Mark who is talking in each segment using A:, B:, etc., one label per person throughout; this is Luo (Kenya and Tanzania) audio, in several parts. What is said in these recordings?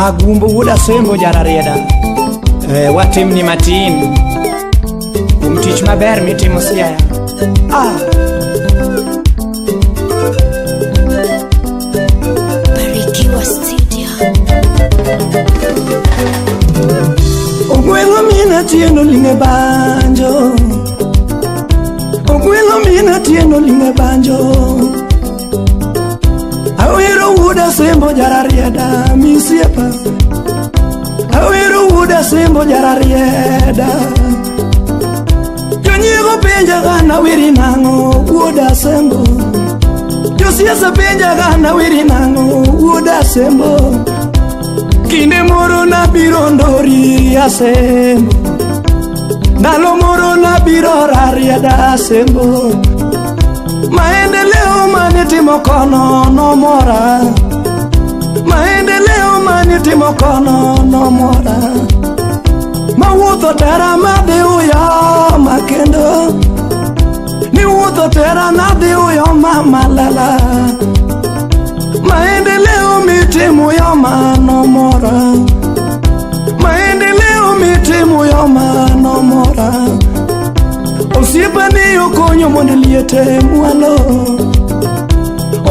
A: Agumbo wuod Asembo Jararieda. Watimni matin kuom tich maber mitimo Siaya.
B: Barikiwa Studio.
A: Ogwelo mina tieno linge banjo. Ogwelo mina tieno linge banjo. Awero wuod Asembo Jararieda misiepa. Awero wuod Asembo Jararieda. Jonyiego penja ga nawiri nang'o wuod Asembo. Josiasa penja ga nawiri nang'o wuod Asembo. Kinde moro nabiro ndori Asembo. Ndalo moro nabiro Rarieda Asembo. Maendeleo manitimo kono nomora. Maendeleo manitimo kono nomora. Mawuotho tera madhi uyo makendo. Niwuotho tera nadhi uyo mamalala. Maendeleo mitimo yo manomora. Maendeleo mitimo yo manomora. Osiepani okonyo mondo liete mwalo.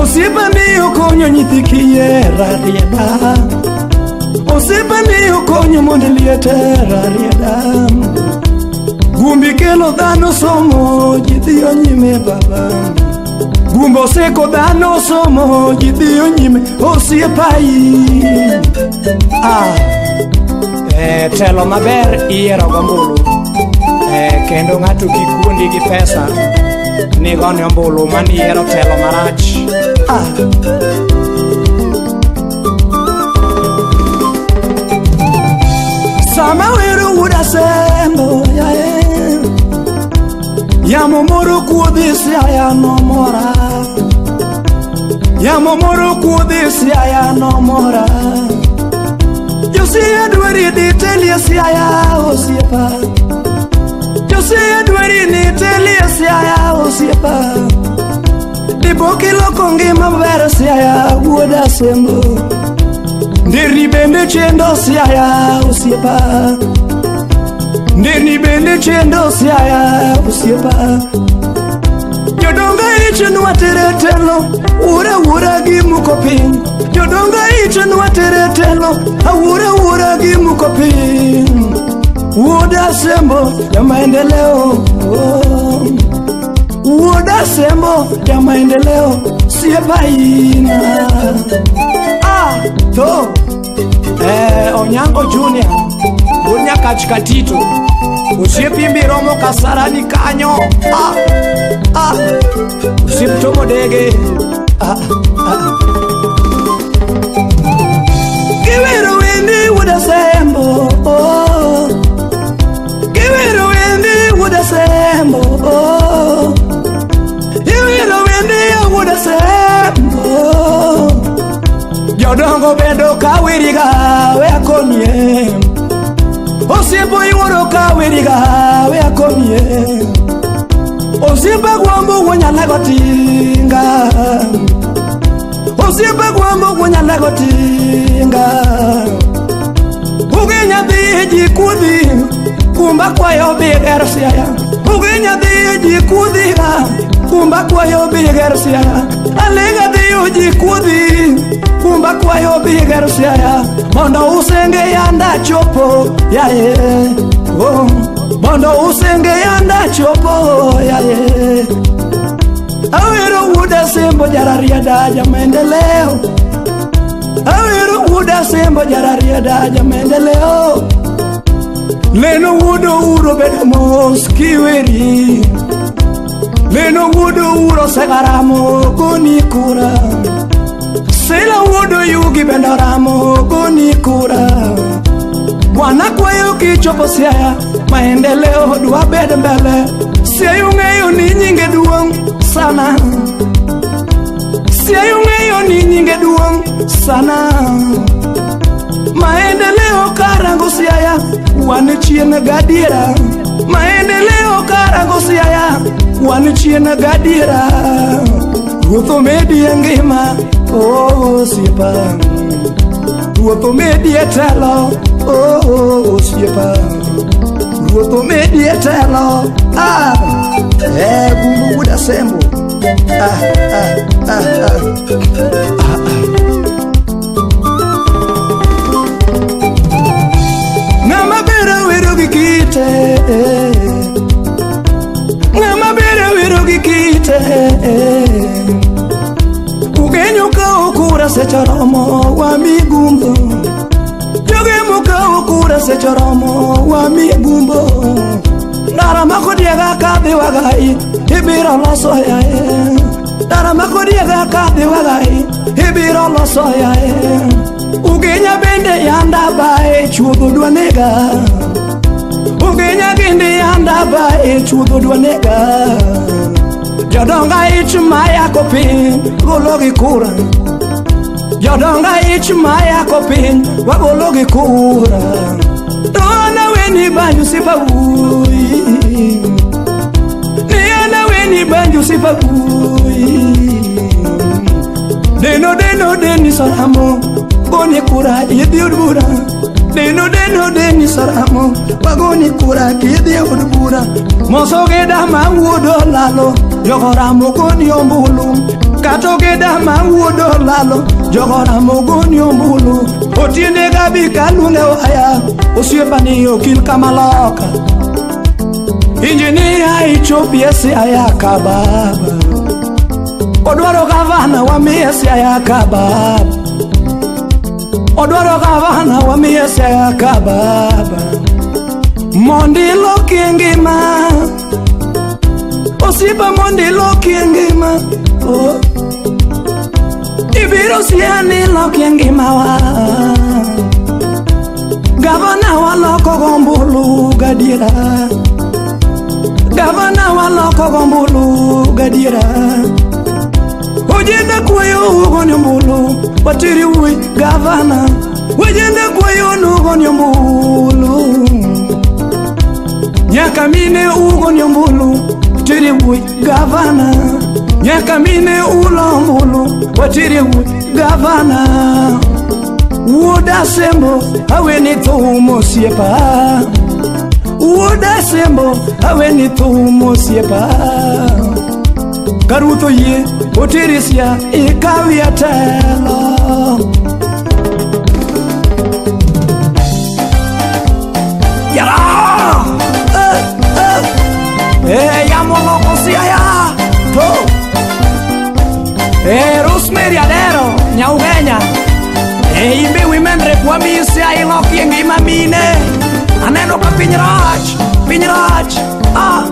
A: Osiepani okonyo nyithi kiye Rarieda. Osiepani okonyo mondo liete Rarieda. Gumbi kelo dhano somo ji dhiyo nyime baba. Gumbo seko dhano somo ji dhiyo nyime osiepai. Telo maber iyiero gombulu. Kendo ng'ato kik wuondi gi pesa ni gone ombulu mani yiero telo marach. Sama wero wuod Asembo yae. Yamo moro kuodhi Siaya nomora. Yamo moro kuodhi Siaya nomora. Josia dweri di telie Siaya osiepa. Josia dweri ni telie Siaya osiepa. Dipoki loko ngima maber Siaya wuod Asembo. Nderni bende chendo Siaya osiepa. Nderni bende chendo Siaya osiepa. Jodongo ichenwa tere telo, ura ura gi muko piny. Jodongo ichenwa tere telo, ura ura gi muko piny. Wuod Asembo ya maendeleo. Wuod Asembo ya maendeleo siepaina. To Onyango Junior wuod Nyakach Katito. Osiepi mbiromo Kasarani kanyo. Osiep Tomo Dege. Giwero wendi wuod Asembo. Giwero wendi wuod Asembo. Giwero wendi wuod Asembo. Jodongo bedo kawiriga we akonie. Osiepo iwuoro kawiriga we akonie. Osiepa gwambo wuonyalago tinga. Osiepa gwambo wuonyalago tinga. Ugi nyathi ji kudhi kumba kwayo biger Siaya. Ugi nyathi ji kudhi kumba kwayo biger Siaya. Alega dhiyo ji kudhi kumba kwayo biger Siaya. Mondo usenge yanda chopo yaye. Oh, mondo usenge yanda chopo yaye. Awero wuod Asembo Jararieda ja maendeleo. Awero wuod Asembo Jararieda ja maendeleo. Leno wuod Ouro bedo mos kiweri. Leno wuod Ouro segaramo goni kura. Sila wuod Oyugi bende oramo goni kura. Bwana kwayo kichopo Siaya, maendeleo dwa bed mbele. Siaya ung'eyo ni nyinge duong' sana. Siaya ung'eyo ni nyinge duong' sana. Maendeleo karango Siaya, wan chien gadiera. Maendeleo karango Siaya, wan chien gadiera. Ruoth omedi ngima osiepa. Ruoth omedi e telo, oh osiepa. Ruoth omedi e telo, ah, eh gumbo wuod Asembo. Ah, ah, ah, ah. Ah, ah. Ng'ama bero wero gi kite, ng'ama bero wero gi kite. Ugenyo kawo kura seche romo wami gumbo. Joge mokawo kura seche romo wami gumbo. Ndara makodiega kadhi wagai ibiro loso yae. Ndara makodiega kadhi wagai ibiro loso yae. Ugenya bende yanda bae chuodho dwa nega. Ugenya bende yanda bae chuodho dwa nega. Jodonga ich mayako piny golo gi kura. Jodonga ich mayako piny wagolo gi kura. To an aweni banjo osiepa wuoyi. Ni an aweni banjo osiepa wuoyi. Deno deno deni soramo goni kura idhi od bura. Deno deno deni soramo wagoni kura kidhi od bura. Moso geda ma wuod olalo jogoramo goni ombulu. Kato geda ma wuod olalo jogoramo goni ombulu. Otiende gabi kaluonge waya osiepani okil kamaloka. Injinia ichopie Siaya ka baba. Odwaro gavana wamiye Siaya ka baba. Odwaro gavana wamiye Siaya ka baba. Mondo ilokie ngima osiepa, mondo ilokie ngima. Oh. Ibiro Siaya ni ilokie ngimawa. Gavana waloko gombulu gadiera. Gavana waloko gombulu gadiera. Ojende kwayo ugoni ombulu watiri wuoyi gavana. Ojende kwayo nugoni ombulu. Nyaka mine ugoni ombulu watiri wuoyi gavana. Nyaka mine ulo ombulu watiri wuoyi gavana. Wuod Asembo aweni thum osiepa. Wuod Asembo aweni thum osiepa. Ka ruoth oyie oteri Siaya ikawie telo. Yara! Eh, eh. Eh, yamo loko Siaya. To. Eh, Rosemary Adero, Nyaugenya. Eh, imbe women rep wami Siaya ilokie ngima mine. Aneno ka piny rach, piny rach. Ah.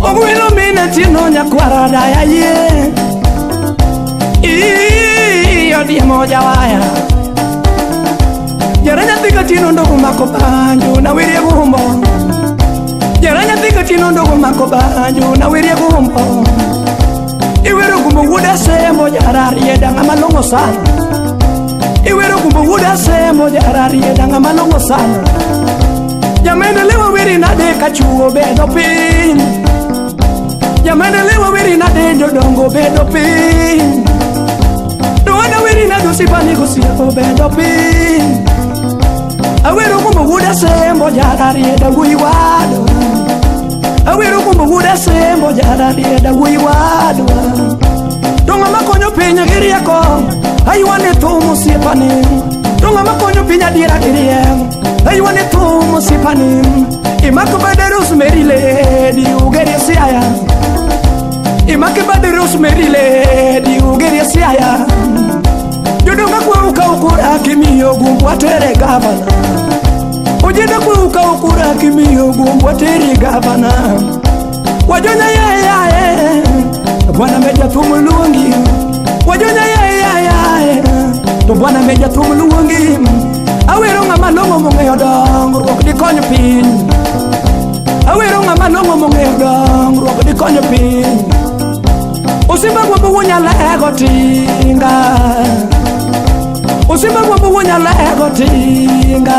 A: Ogwelo mine tino nyakwara daya yie. Ii, odiemo jawaya. Jara nyathi katino ndogo mako banjo na wirie gumbo. Jara nyathi katino ndogo mako banjo na wirie gumbo. Iwero gumbo wuod Asembo jara rieda ng'ama long'o sana. Iwero gumbo wuod Asembo jara rieda ng'ama long'o sana. Jamaendeleo wiri nade ka chuo bedo piny. Jamaendeleo wiri nade jodongo bedo piny. To an aweri nade osiepani gosiepo bedo piny. Awero gumbo wuod Asembo jara rieda wuoyi wadwa. Awero gumbo wuod Asembo jara rieda wuoyi wadwa. To ng'ama konyo piny gi rieko aywane thum osiepani. To ng'ama konyo piny adiera gi rieko aywane thum osiepani. Imak bade Rosemary lady ugerie Siaya. Imak bade Rosemary lady ugerie Siaya. Jodonga kwawo kawo kura kimiyo gumbo watere gavana. Ojende kwawo kawo kura kimiyo gumbo watere gavana. Wajonya yae yae bwana meja thum luongi. Wajonya yae yae to bwana meja thum luongi. Awero ng'ama long'o mong'eyo dongruok dikony piny. Awero ng'ama long'o mong'eyo dongruok dikony piny. Osimba gwombo wuonyalego tinga. Osimba gwombo wuonyalego tinga.